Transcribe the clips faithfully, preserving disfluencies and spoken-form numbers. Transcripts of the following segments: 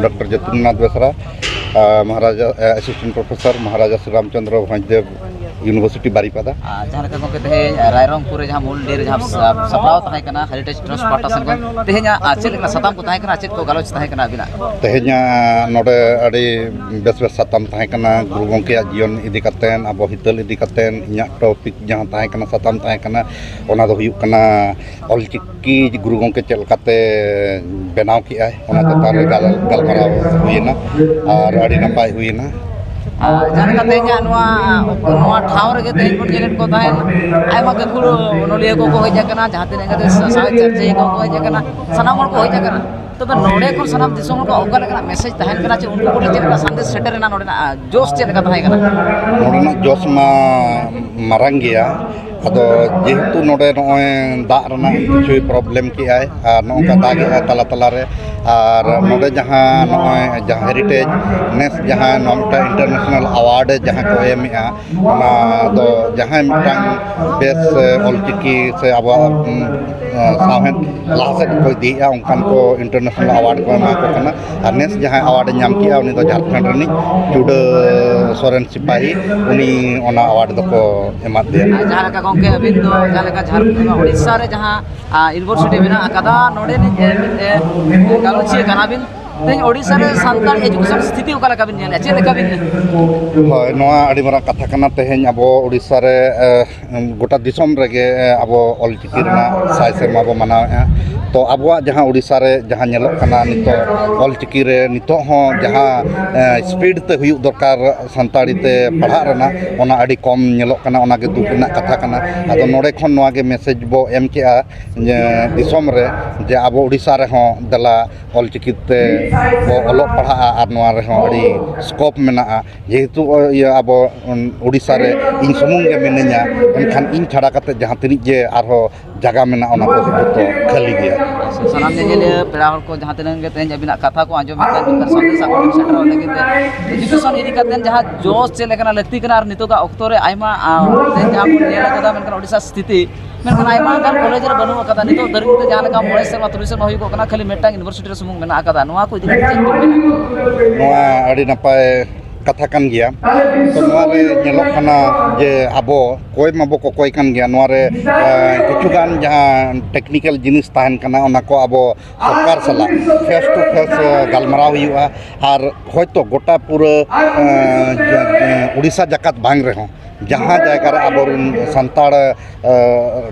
Doctor ᱡᱟᱛᱤᱱᱫᱨᱚᱱᱟᱛᱷ ᱵᱮᱥᱨᱟ, ᱢᱚᱦᱟᱨᱟᱡᱟ, assistant professor, ᱢᱚᱦᱟᱨᱟᱡᱟ Shri Ramchandra ᱵᱷᱚᱸᱡᱽᱫᱮᱵᱽ university, ᱵᱟᱨᱤᱯᱟᱫᱟ᱾ ᱟᱨ ᱡᱟᱦᱟᱸ ᱞᱮᱠᱟ ᱜᱚᱢᱠᱮ, ᱛᱮᱦᱮᱧ ᱨᱟᱭᱨᱚᱝᱯᱩᱨ ᱨᱮ ᱡᱟᱦᱟᱸ ᱢᱩᱞ ᱰᱮ ᱨᱮ ᱡᱟᱦᱟᱸ ᱥᱟ-, ᱥᱟᱯᱲᱟᱣ ᱛᱟᱦᱮᱸ ᱠᱟᱱᱟ ᱦᱮᱨᱤᱴᱮᱡᱽ ᱴᱨᱟᱥᱴ ᱯᱟᱦᱴᱟ ᱥᱮᱱ ᱠᱷᱚᱱ, ᱛᱮᱦᱮᱧᱟᱜ ᱟᱨ ᱪᱮᱫ ᱞᱮᱠᱟ ᱥᱟᱛᱟᱢ ᱠᱚ ᱛᱟᱦᱮᱸ ᱠᱟᱱᱟ, ᱪᱮᱫ ᱠᱚ ᱜᱟᱞᱚᱪ ᱛᱟᱦᱮᱸ ᱠᱟᱱᱟ ᱟᱹᱵᱤᱱᱟᱜ? ᱛᱮᱦᱮᱧᱟᱜ ᱱᱚᱰᱮ ᱟᱹᱰᱤ ᱵᱮᱥ ᱵᱮᱥ ᱥᱟᱛᱟᱢ ᱛᱟᱦᱮᱸ ᱠᱟᱱᱟ, ᱜᱩᱨᱩ ᱜᱚᱢᱠᱮᱭᱟᱜ ᱡᱤᱭᱚᱱ ᱤᱫᱤ ᱠᱟᱛᱮᱫ, ᱟᱵᱚ ᱦᱤᱛᱟᱹᱞ ᱤᱫᱤ ᱠᱟᱛᱮᱫ᱾ ᱤᱧᱟᱹᱜ ᱴᱚᱯᱤᱠ ᱡᱟᱦᱟᱸ ᱛᱟᱦᱮᱸ ᱠᱟᱱᱟ, ᱥᱟᱛᱟᱢ ᱛᱟᱦᱮᱸ ᱠᱟᱱᱟ, ᱚᱱᱟ ᱫᱚ ᱦᱩᱭᱩᱜ ᱠᱟᱱᱟ ᱚᱞᱪᱤᱠᱤ ᱜᱩᱨᱩ ᱜᱚᱢᱠᱮ ᱪᱮᱫ ᱞᱮᱠᱟᱛᱮ ᱵᱮᱱᱟᱣ ᱠᱮᱜᱼᱟᱭ, ᱚᱱᱟ ᱪᱮᱛᱟᱱ ᱨᱮ ᱜᱟᱞ-, ᱜᱟᱞᱢᱟᱨᱟᱣ ᱦᱩᱭᱮᱱᱟ ᱟᱨ ᱟᱹᱰᱤ ᱱᱟᱯᱟᱭ ᱦᱩᱭᱮᱱᱟ᱾ ᱟᱨ ᱡᱟᱦᱟᱸ ᱞᱮᱠᱟ ᱛᱮᱦᱮᱧᱟᱜ ᱱᱚᱣᱟ, ᱱᱚᱣᱟ ᱴᱷᱟᱶ ᱨᱮᱜᱮ ᱛᱮᱦᱮᱧ ᱵᱚᱱ ᱧᱮᱞᱮᱫ ᱠᱚ ᱛᱟᱦᱮᱸᱫ, ᱟᱭᱢᱟ ᱜᱟᱹᱠᱷᱩᱲ ᱚᱱᱚᱞᱤᱭᱟᱹ ᱠᱚᱠᱚ ᱦᱮᱡ ᱟᱠᱟᱱᱟ, ᱡᱟᱦᱟᱸ ᱛᱤᱱᱟᱹᱜ ᱠᱟᱛᱮ ᱥᱟ-, ᱥᱟᱶᱦᱮᱫ ᱪᱟᱨᱪᱤᱭᱟᱹ ᱠᱚᱠᱚ ᱦᱮᱡ ᱟᱠᱟᱱᱟ, ᱥᱟᱱᱟᱢ ᱦᱚᱲ ᱠᱚ ᱦᱮᱡ ᱟᱠᱟᱱᱟ᱾ ᱛᱚᱵᱮ ᱱᱚᱰᱮ ᱠᱷᱚᱱ ᱥᱟᱱᱟᱢ ᱫᱤᱥᱚᱢ ᱦᱚᱲ ᱠᱚ ᱚᱠᱟ ᱞᱮᱠᱟᱱᱟᱜ ᱢᱮᱥᱮᱡᱽ ᱛᱟᱦᱮᱱ ᱠᱟᱱᱟ, ᱪᱮ ᱩᱱᱠᱩ ᱠᱚᱴᱷᱮᱱ ᱪᱮᱫ ᱞᱮᱠᱟ ᱥᱟᱸᱫᱮᱥ ᱥᱮᱴᱮᱨ ᱮᱱᱟ, ᱱᱚᱰᱮᱱᱟᱜ ᱡᱳᱥ ᱪᱮᱫ ᱞᱮᱠᱟ ᱛᱟᱦᱮᱸ ᱠᱟᱱᱟ? ᱱᱚᱰᱮᱱᱟᱜ ᱡᱳᱥ ᱢᱟ ᱢᱟᱨᱟᱝ ᱜᱮᱭᱟ᱾ ᱟᱫᱚ ᱡᱮᱦᱮᱛᱩ ᱱᱚᱰᱮ ᱱᱚᱜᱼᱚᱭ ᱫᱟᱜ ᱨᱮᱱᱟᱜ ᱠᱤᱪᱷᱩᱭ ᱯᱨᱚᱵᱞᱮᱢ ᱠᱮᱜᱼᱟᱭ, ᱟᱨ ᱱᱚᱜᱼᱚ ᱱᱚᱝᱠᱟ ᱫᱟᱜᱮᱜᱼᱟᱭ ᱛᱟᱞᱟ ᱛᱟᱞᱟᱨᱮ, ᱟᱨ ᱱᱚᱰᱮ ᱡᱟᱦᱟᱸ ᱱᱚᱜᱼᱚᱭ ᱡᱟᱦᱟᱸ ᱦᱮᱨᱤᱴᱮᱡᱽ ᱱᱮᱥ ᱡᱟᱦᱟᱸ ᱱᱚᱣᱟ ᱢᱤᱫᱴᱟᱝ ᱤᱱᱴᱟᱨᱱᱮᱥᱱᱟᱞ ᱟᱣᱟᱨᱰ ᱡᱟᱦᱟᱸ ᱠᱚ ᱮᱢᱮᱜᱼᱟ, ᱚᱱᱟ ᱫᱚ ᱡᱟᱦᱟᱸᱭ ᱢᱤᱫᱴᱟᱝ ᱵᱮᱥ, ᱮ, ᱚᱞᱪᱤᱠᱤ ᱥᱮ ᱟᱵᱚᱣᱟᱜ, ᱩᱢ, ᱮ, ᱥᱟᱶᱦᱮᱫ ᱞᱟᱦᱟ ᱥᱮᱫ ᱠᱚ ᱤᱫᱤᱭᱮᱜᱼᱟ, ᱚᱱᱠᱟᱱ ᱠᱚ ᱤᱱᱴᱟᱨᱱᱮᱥᱱᱟᱞ ᱟᱣᱟᱨᱰ ᱠᱚ ᱮᱢᱟ ᱠᱚ ᱠᱟᱱᱟ᱾ ᱟᱨ ᱱᱮᱥ ᱡᱟᱦᱟᱸᱭ ᱟᱣᱟᱨᱰ ᱮ ᱧᱟᱢ ᱠᱮᱜᱼᱟ, ᱩᱱᱤ ᱫᱚ ᱡᱷᱟᱲᱠᱷᱚᱸᱰ ᱨᱤᱱᱤᱡ ᱪᱩᱰᱟᱹ ᱥᱚᱨᱮᱱ ᱥᱤᱯᱟᱦᱤ, ᱩᱱᱤ ᱚᱱᱟ ᱟᱣᱟᱨᱰ ᱫᱚᱠᱚ ᱮᱢᱟᱫ ᱫᱮᱭᱟ᱾ ᱟᱨ ᱡᱟᱦᱟᱸ ᱞᱮᱠᱟ ᱜᱚᱢᱠᱮ, ᱟᱹᱵᱤᱱ ᱫᱚ ᱡᱟᱦᱟᱸ ᱞᱮᱠᱟ ᱡᱷᱟᱲᱠᱷᱚᱸᱰ, ᱩᱲᱤᱥᱥᱟ ᱨᱮ ᱡᱟᱦᱟᱸ, ᱟ, ᱤᱭᱩᱱᱤᱵᱷᱟᱨᱥᱤᱴᱤ ᱢᱮᱱᱟᱜ ᱟᱠᱟᱫᱟ, ᱱᱚᱰᱮᱱᱤᱡ, ᱮ, ᱢᱤᱫ, ᱮ, ᱜᱟᱞᱚᱪᱤᱭᱟᱹ ᱠᱟᱱᱟᱵᱤᱱ᱾ ᱛᱮᱦᱮᱧ ᱳᱰᱤᱥᱟ ᱨᱮ ᱥᱟᱱᱛᱟᱲ ᱮᱡᱩᱠᱮᱥᱚᱱ ᱥᱛᱷᱤᱛᱤ ᱚᱠᱟ ᱞᱮᱠᱟ ᱵᱤᱱ ᱧᱮᱞᱮᱫᱼᱟ? ᱪᱮᱫ ᱞᱮᱠᱟ ᱵᱤᱱ ᱦᱳᱭ, ᱱᱚᱣᱟ ᱟᱹᱰᱤ ᱢᱟᱨᱟᱝ ᱠᱟᱛᱷᱟ ᱠᱟᱱᱟ᱾ ᱛᱮᱦᱮᱧ ᱟᱵᱚ ᱳᱰᱤᱥᱟ ᱨᱮ, ᱮ, ᱜᱚᱴᱟ ᱫᱤᱥᱚᱢ ᱨᱮᱜᱮ, ᱮ, ᱟᱵᱚ ᱚᱞᱪᱤᱠᱤ ᱨᱮᱱᱟᱜ ᱥᱟᱭ ᱥᱮᱨᱢᱟ ᱵᱚ ᱢᱟᱱᱟᱣᱮᱫᱼᱟ᱾ ᱛᱚ, ᱟᱵᱚᱣᱟᱜ ᱡᱟᱦᱟᱸ ᱳᱰᱤᱥᱟ ᱨᱮ ᱡᱟᱦᱟᱸ ᱧᱮᱞᱚᱜ ᱠᱟᱱᱟ ᱱᱤᱛᱚᱜ, ᱚᱞᱪᱤᱠᱤ ᱨᱮ ᱱᱤᱛᱚᱜ ᱦᱚᱸ ᱡᱟᱦᱟᱸ, ᱮ, ᱥᱯᱤᱰ ᱛᱮ ᱦᱩᱭᱩᱜ ᱫᱚᱨᱠᱟᱨ ᱥᱟᱱᱛᱟᱲᱤ ᱛᱮ ᱯᱟᱲᱦᱟᱜ ᱨᱮᱱᱟᱜ, ᱚᱱᱟ ᱟᱹᱰᱤ ᱠᱚᱢ ᱧᱮᱞᱚᱜ ᱠᱟᱱᱟ᱾ ᱚᱱᱟᱜᱮ ᱫᱩᱠ ᱨᱮᱱᱟᱜ ᱠᱟᱛᱷᱟ ᱠᱟᱱᱟ᱾ ᱟᱫᱚ ᱱᱚᱰᱮ ᱠᱷᱚᱱ ᱱᱚᱣᱟ ᱜᱮ ᱢᱮᱥᱮᱡᱽ ᱵᱚ ᱮᱢ ᱠᱮᱜᱼᱟ, ᱡᱮ ᱫᱤᱥᱚᱢ ᱨᱮ, ᱡᱮ ᱟᱵᱚ ᱳᱰᱤᱥᱟ ᱨᱮᱦᱚᱸ ᱫᱮᱞᱟ ᱚᱞᱪᱤᱠᱤ ᱛᱮ ᱵᱚ ᱚᱞᱚᱜ ᱯᱟᱲᱦᱟᱜᱼᱟ ᱟᱨ ᱱᱚᱣᱟ ᱨᱮᱦᱚᱸ ᱟᱹᱰᱤ ᱥᱠᱳᱯ ᱢᱮᱱᱟᱜᱼᱟ᱾ ᱡᱮᱦᱮᱛᱩ, ᱤᱭᱟᱹ, ᱟᱵᱚ, ᱩᱸ, ᱳᱰᱤᱥᱟ ᱨᱮ ᱤᱧ ᱥᱩᱢᱩᱝ ᱜᱮ ᱢᱤᱱᱟᱹᱧᱟ, ᱮᱱᱠᱷᱟᱱ ᱤᱧ ᱪᱷᱟᱲᱟ ᱠᱟᱛᱮ ᱡᱟᱦᱟᱸ ᱛᱤᱱᱟᱹᱜ ᱡᱮ ᱟᱨᱦᱚᱸ ᱡᱟᱭᱜᱟ ᱢᱮᱱᱟᱜᱼᱟ, ᱚᱱᱟ ᱠᱚ ᱡᱚᱛᱚ ᱠᱷᱟᱹᱞᱤ ᱜᱮᱭᱟ᱾ ᱥᱟᱱᱟᱢ ᱧᱮᱧᱮᱞᱤᱭᱟᱹ ᱯᱮᱲᱟ ᱦᱚᱲ ᱠᱚ ᱡᱟᱦᱟᱸ ᱛᱤᱱᱟᱹᱜ ᱜᱮ ᱛᱮᱦᱮᱧ ᱟᱹᱵᱤᱱᱟᱜ ᱠᱟᱛᱷᱟ ᱠᱚ ᱟᱸᱡᱚᱢ ᱮᱫᱟ, ᱢᱤᱫ ᱵᱟᱨ ᱥᱟᱸᱫᱮᱥ ᱟᱠᱚ ᱵᱤᱱ ᱥᱮᱴᱮᱨᱚᱜ ᱞᱟᱹᱜᱤᱫ ᱛᱮ, ᱮᱰᱩᱠᱮᱥᱚᱱ ᱤᱫᱤ ᱠᱟᱛᱮ ᱡᱟᱦᱟᱸ ᱡᱚᱥ ᱪᱮᱫ ᱞᱮᱠᱟᱱᱟᱜ ᱞᱟᱹᱠᱛᱤ ᱠᱟᱱᱟ, ᱟᱨ ᱱᱤᱛᱚᱜᱟᱜ ᱚᱠᱛᱚ ᱨᱮ ᱟᱭᱢᱟ, ᱟᱸ, ᱛᱮᱦᱮᱧ ᱡᱟᱦᱟᱸ ᱵᱚᱱ ᱧᱮᱞ ᱟᱠᱟᱫᱟ, ᱢᱮᱱᱠᱷᱟᱱ ᱳᱰᱤᱥᱟ ᱥᱛᱷᱤᱛᱤ, ᱢᱮᱱᱠᱷᱟᱱ ᱟᱭᱢᱟ ᱜᱟᱱ ᱠᱚᱞᱮᱡᱽ ᱨᱮ ᱵᱟᱹᱱᱩᱜ ᱟᱠᱟᱫᱟ᱾ ᱱᱤᱛᱚᱜ ᱫᱷᱟᱹᱨᱤᱡ ᱛᱮ ᱡᱟᱦᱟᱸ ᱞᱮᱠᱟ ᱢᱚᱬᱮ ᱥᱮᱨᱢᱟ, ᱛᱩᱨᱩᱭ ᱥᱮᱨᱢᱟ ᱦᱩᱭᱩᱜ ᱠᱟᱱᱟ, ᱠᱷᱟᱹᱞᱤ ᱢᱤᱫᱴᱟᱝ ᱤᱭᱩᱱᱤᱵᱷᱟᱨᱥᱤᱴᱤ ᱨᱮ ᱥᱩᱢᱩᱝ ᱢᱮᱱᱟᱜ ᱟᱠᱟᱫᱟ᱾ ᱱᱚᱣᱟ ᱠᱚ ᱤᱫᱤ ᱠᱟᱛᱮ ᱪᱮᱫ ᱵᱤᱱ ᱢᱮᱱᱟ? ᱱᱚᱣᱟ ᱟᱹᱰᱤ ᱱᱟᱯᱟᱭ ᱠᱟᱛᱷᱟ ᱠᱟᱱ ᱜᱮᱭᱟ᱾ ᱛᱚ, ᱱᱚᱣᱟ ᱨᱮ ᱧᱮᱞᱚᱜ ᱠᱟᱱᱟ ᱡᱮ ᱟᱵᱚ ᱠᱚᱭ ᱢᱟᱵᱚ ᱠᱚᱠᱚᱭ ᱠᱟᱱ ᱜᱮᱭᱟ᱾ ᱱᱚᱣᱟ ᱨᱮ, ᱮ, ᱠᱤᱪᱷᱩ ᱜᱟᱱ ᱡᱟᱦᱟᱸ ᱴᱮᱠᱱᱤᱠᱮᱞ ᱡᱤᱱᱤᱥ ᱛᱟᱦᱮᱱ ᱠᱟᱱᱟ, ᱚᱱᱟ ᱠᱚ ᱟᱵᱚ ᱥᱚᱨᱠᱟᱨ ᱥᱟᱞᱟᱜ ᱯᱷᱮᱥ ᱴᱩ ᱯᱷᱮᱥ, ᱮ, ᱜᱟᱞᱢᱟᱨᱟᱣ ᱦᱩᱭᱩᱜᱼᱟ᱾ ᱟᱨ ᱦᱚᱭᱛᱳ ᱜᱚᱴᱟ ᱯᱩᱨᱟᱹ, ᱮ, ᱡᱟ-, ᱮ, ᱩᱲᱤᱥᱥᱟ ᱡᱟᱠᱟᱛ ᱵᱟᱝ ᱨᱮᱦᱚᱸ, ᱡᱟᱦᱟᱸ ᱡᱟᱭᱜᱟ ᱨᱮ ᱟᱵᱚᱨᱮᱱ ᱥᱟᱱᱛᱟᱲ, ᱮ,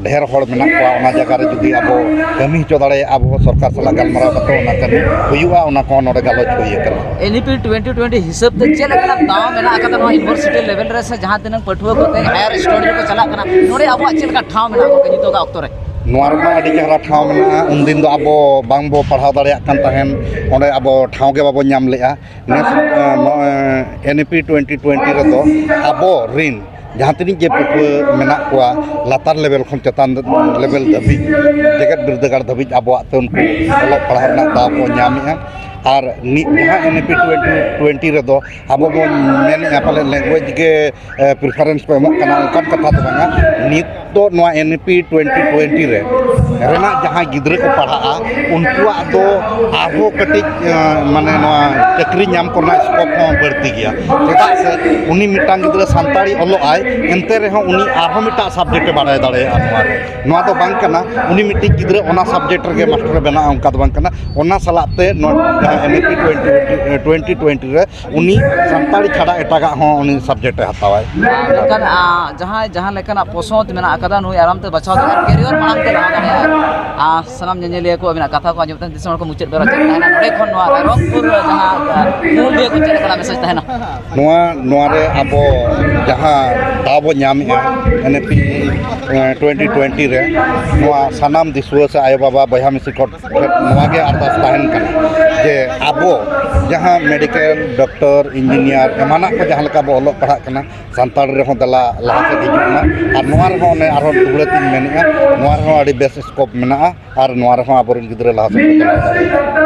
ᱰᱷᱮᱨ ᱦᱚᱲ ᱢᱮᱱᱟᱜ ᱠᱚᱣᱟ, ᱚᱱᱟ ᱡᱟᱭᱜᱟ ᱨᱮ ᱡᱩᱫᱤ ᱟᱵᱚ ᱠᱟᱹᱢᱤ ᱦᱚᱪᱚ ᱫᱟᱲᱮᱭᱟᱜᱼᱟ, ᱟᱵᱚ ᱥᱚᱨᱠᱟᱨ ᱥᱟᱞᱟᱜ ᱜᱟᱞᱢᱟᱨᱟᱣ ᱠᱟᱛᱮ ᱚᱱᱟ ᱠᱟᱹᱢᱤ ᱦᱩᱭᱩᱜᱼᱟ, ᱚᱱᱟ ᱠᱚᱦᱚᱸ ᱱᱚᱰᱮ ᱜᱟᱞᱚᱪ ᱦᱩᱭ ᱟᱠᱟᱱᱟ᱾ ᱮᱱ ᱤ ᱯᱤ ᱴᱩᱭᱮᱱᱴᱤ ᱴᱩᱭᱮᱱᱴᱤ ᱦᱤᱥᱟᱹᱵ ᱛᱮ ᱪᱮᱫ ᱞᱮᱠᱟᱱᱟᱜ ᱫᱟᱣ ᱢᱮᱱᱟᱜ ᱟᱠᱟᱫᱟ ᱱᱚᱣᱟ ᱤᱭᱩᱱᱤᱵᱷᱟᱨᱥᱤᱴᱤ ᱞᱮᱵᱮᱞ ᱨᱮ, ᱥᱮ ᱡᱟᱦᱟᱸ ᱛᱤᱱᱟᱹᱜ ᱯᱟᱹᱴᱷᱩᱣᱟᱹ ᱠᱚ ᱛᱮᱦᱮᱧ ᱦᱟᱭᱟᱨ ᱥᱴᱟᱰᱤ ᱨᱮᱠᱚ ᱪᱟᱞᱟᱜ ᱠᱟᱱᱟ, ᱱᱚᱰᱮ ᱟᱵᱚᱣᱟᱜ ᱪᱮᱫ ᱞᱮᱠᱟ ᱴᱷᱟᱶ ᱢᱮᱱᱟᱜᱼᱟ ᱜᱚᱢᱠᱮ ᱱᱤᱛᱚᱜᱟᱜ ᱚᱠᱛᱚ ᱨᱮ? ᱱᱚᱣᱟ ᱨᱮᱢᱟ ᱟᱹᱰᱤ ᱪᱮᱦᱨᱟ ᱴᱷᱟᱶ ᱢᱮᱱᱟᱜᱼᱟ᱾ ᱩᱱᱫᱤᱱ ᱫᱚ ᱟᱵᱚ ᱵᱟᱝᱵᱚ ᱯᱟᱲᱦᱟᱣ ᱫᱟᱲᱮᱭᱟᱜ ᱠᱟᱱ ᱛᱟᱦᱮᱸᱱ, ᱚᱸᱰᱮ ᱟᱵᱚ ᱴᱷᱟᱶ ᱜᱮ ᱵᱟᱵᱚ ᱧᱟᱢ ᱞᱮᱜᱼᱟ᱾ ᱱᱮᱥ, ᱮ, ᱱᱚᱜᱼᱚᱭ ᱮᱱ ᱤ ᱯᱤ ᱴᱩᱭᱮᱱᱴᱤ ᱴᱩᱭᱮᱱᱴᱤ ᱨᱮᱫᱚ ᱟᱵᱚ ᱨᱤᱱ ᱡᱟᱦᱟᱸ ᱛᱤᱱᱟᱹᱜ ᱜᱮ ᱯᱟᱹᱴᱷᱩᱣᱟᱹ ᱢᱮᱱᱟᱜ ᱠᱚᱣᱟ, ᱞᱟᱛᱟᱨ ᱞᱮᱵᱮᱞ ᱠᱷᱚᱱ ᱪᱮᱛᱟᱱ ᱞᱮᱵᱮᱞ ᱫᱷᱟᱹᱵᱤᱡ, ᱡᱮᱜᱮᱛ ᱵᱤᱨᱫᱟᱹᱜᱟᱲ ᱫᱷᱟᱹᱵᱤᱡ ᱟᱵᱚᱣᱟᱜ ᱛᱮ ᱩᱱᱠᱩ ᱚᱞᱚᱜ ᱯᱟᱲᱦᱟᱣ ᱨᱮᱱᱟᱜ ᱫᱟᱣ ᱠᱚ ᱧᱟᱢᱮᱜᱼᱟ᱾ ᱟᱨ ᱱᱤᱛ ᱡᱟᱦᱟᱸ ᱮᱱ ᱤ ᱯᱤ ᱴᱩᱭᱮᱱᱴᱤ ᱴᱩᱭᱮᱱᱴᱤ ᱨᱮᱫᱚ ᱟᱵᱚ ᱵᱚᱱ ᱢᱮᱱᱮᱜᱼᱟ ᱯᱟᱞᱮ ᱞᱮᱝᱜᱩᱭᱮᱡᱽ ᱜᱮ, ᱮ, ᱯᱨᱤᱯᱷᱟᱨᱮᱱᱥ ᱠᱚ ᱮᱢᱚᱜ ᱠᱟᱱᱟ, ᱚᱱᱠᱟᱱ ᱠᱟᱛᱷᱟ ᱫᱚ ᱵᱟᱝᱟ᱾ ᱱᱤᱛ ᱫᱚ ᱱᱚᱣᱟ ᱮᱱ ᱤ ᱯᱤ ᱴᱩᱭᱮᱱᱴᱤ ᱴᱩᱭᱮᱱᱴᱤ ᱨᱮ ᱨᱮᱱᱟᱜ ᱡᱟᱦᱟᱸᱭ ᱜᱤᱫᱽᱨᱟᱹ ᱠᱚ ᱯᱟᱲᱦᱟᱜᱼᱟ, ᱩᱱᱠᱩᱣᱟᱜ ᱫᱚ ᱟᱨᱦᱚᱸ ᱠᱟᱹᱴᱤᱡ, ᱮ, ᱢᱟᱱᱮ ᱱᱚᱣᱟ ᱪᱟᱹᱠᱨᱤ ᱧᱟᱢ ᱠᱚᱨᱮᱱᱟᱜ ᱥᱠᱳᱯ ᱦᱚᱸ ᱵᱟᱹᱲᱛᱤ ᱜᱮᱭᱟ᱾ ᱪᱮᱫᱟᱜ ᱥᱮ ᱩᱱᱤ ᱢᱤᱫᱴᱟᱝ ᱜᱤᱫᱽᱨᱟᱹ ᱥᱟᱱᱛᱟᱲᱤ ᱚᱞᱚᱜ ᱟᱭ, ᱮᱱᱛᱮ ᱨᱮᱦᱚᱸ ᱩᱱᱤ ᱟᱨᱦᱚᱸ ᱢᱤᱫᱴᱟᱝ ᱥᱟᱵᱡᱮᱠᱴ ᱮ ᱵᱟᱲᱟᱭ ᱫᱟᱲᱮᱭᱟᱜᱼᱟ᱾ ᱱᱚᱣᱟ ᱨᱮ, ᱱᱚᱣᱟ ᱫᱚ ᱵᱟᱝ ᱠᱟᱱᱟ ᱩᱱᱤ ᱢᱤᱫᱴᱤᱡ ᱜᱤᱫᱽᱨᱟᱹ ᱚᱱᱟ ᱥᱟᱵᱡᱮᱠᱴ ᱨᱮᱜᱮ ᱢᱟᱥᱴᱟᱨ ᱮ ᱵᱮᱱᱟᱜᱼᱟ, ᱚᱱᱠᱟ ᱫᱚ ᱵᱟᱝ ᱠᱟᱱᱟ᱾ ᱚᱱᱟ ᱥᱟᱞᱟᱜ ᱛᱮ ᱱᱚᱣᱟ ᱡᱟᱦᱟᱸ ᱮᱱ ᱤ ᱯᱤ ᱴᱩᱭᱮᱱᱴᱤ ᱴᱩᱭᱮᱱᱴᱤ ᱨᱮ ᱩᱱᱤ ᱥᱟᱱᱛᱟᱲᱤ ᱪᱷᱟᱰᱟ ᱮᱴᱟᱜᱟᱜ ᱦᱚᱸ ᱩᱱᱤ ᱥᱟᱵᱡᱮᱠᱴ ᱮ ᱦᱟᱛᱟᱣᱟᱭ᱾ ᱢᱮᱱᱠᱷᱟᱱ, ᱟ, ᱡᱟᱦᱟᱸᱭ ᱡᱟᱦᱟᱸ ᱞᱮᱠᱟᱱᱟᱜ ᱯᱚᱥᱚᱸᱫ ᱢᱮᱱᱟᱜ ᱟᱠᱟᱫᱟ, ᱱᱩᱭ ᱟᱨᱟᱢ ᱛᱮ ᱵᱟᱪᱷᱟᱣ ᱫᱟᱲᱮᱭᱟᱜᱼᱟ, ᱠᱮᱨᱤᱭᱚᱨ ᱢᱟᱲᱟᱝ ᱛᱮ ᱞᱟᱦᱟ ᱫᱟᱲᱮᱭᱟᱜᱼᱟ᱾ ᱟᱨ ᱥᱟᱱᱟᱢ ᱧᱮᱧᱮᱞᱤᱭᱟᱹ ᱠᱚ ᱟᱹᱵᱤᱱᱟᱜ ᱠᱟᱛᱷᱟ ᱠᱚ ᱟᱸᱡᱚᱢ ᱛᱮ ᱫᱤᱥᱚᱢ ᱦᱚᱲ ᱠᱚ ᱢᱩᱪᱟᱹᱫ ᱵᱮᱲᱟ ᱪᱮᱫ ᱛᱟᱦᱮᱱᱟ? ᱱᱚᱰᱮ ᱠᱷᱚᱱ ᱱᱚᱣᱟ ᱨᱟᱭᱨᱚᱝᱯᱩᱨ ᱡᱟᱦᱟᱸ, ᱟ, ᱢᱩᱞ ᱫᱤᱭᱮ ᱠᱚ ᱪᱮᱫ ᱞᱮᱠᱟᱱᱟᱜ ᱢᱮᱥᱮᱡᱽ ᱛᱟᱦᱮᱱᱟ? ᱱᱚᱣᱟ, ᱱᱚᱣᱟ ᱨᱮ ᱟᱵᱚ ᱡᱟᱦᱟᱸ ᱫᱟᱣ ᱵᱚ ᱧᱟᱢᱮᱜᱼᱟ ᱮᱱ ᱤ ᱯᱤ, ᱮ, ᱴᱩᱭᱮᱱᱴᱤ ᱴᱩᱭᱮᱱᱴᱤ ᱨᱮ, ᱱᱚᱣᱟ ᱥᱟᱱᱟᱢ ᱫᱤᱥᱩᱣᱟᱹ ᱥᱮ ᱟᱭᱳᱼᱵᱟᱵᱟ, ᱵᱚᱭᱦᱟ ᱢᱤᱥᱤ ᱠᱚ ᱴᱷᱮᱱ ᱱᱚᱣᱟ ᱜᱮ ᱟᱨᱫᱟᱥ ᱛᱟᱦᱮᱱ ᱠᱟᱱᱟ ᱡᱮ ᱟᱵᱚ ᱡᱟᱦᱟᱸ ᱢᱮᱰᱤᱠᱮᱞ, ᱰᱚᱠᱴᱚᱨ, ᱤᱧᱡᱤᱱᱤᱭᱟᱨ ᱮᱢᱟᱱᱟᱜ ᱠᱚ ᱡᱟᱦᱟᱸ ᱞᱮᱠᱟ ᱵᱚ ᱚᱞᱚᱜ ᱯᱟᱲᱦᱟᱜ ᱠᱟᱱᱟ, ᱥᱟᱱᱛᱟᱲ ᱨᱮᱦᱚᱸ ᱫᱮᱞᱟ ᱞᱟᱦᱟ ᱥᱮᱫ ᱦᱤᱡᱩᱜ ᱢᱟ᱾ ᱟᱨ ᱱᱚᱣᱟ ᱨᱮᱦᱚᱸ ᱚᱱᱮ ᱟᱨᱦᱚᱸ ᱫᱩᱦᱲᱟᱹ ᱛᱤᱧ ᱢᱮᱱᱮᱫᱼᱟ, ᱱᱚᱣᱟ ᱨᱮᱦᱚᱸ ᱟᱹᱰᱤ ᱵᱮᱥ ᱥᱠᱳᱯ ᱢᱮᱱᱟᱜᱼᱟ ᱟᱨ ᱱᱚᱣᱟ ᱨᱮᱦᱚᱸ ᱟᱵᱚᱨᱮᱱ ᱜᱤᱫᱽᱨᱟᱹ ᱞᱟᱦᱟ ᱥᱮᱫ ᱠᱚ ᱪᱟᱞᱟᱣ ᱫᱟᱲᱮᱭᱟᱜᱼᱟ᱾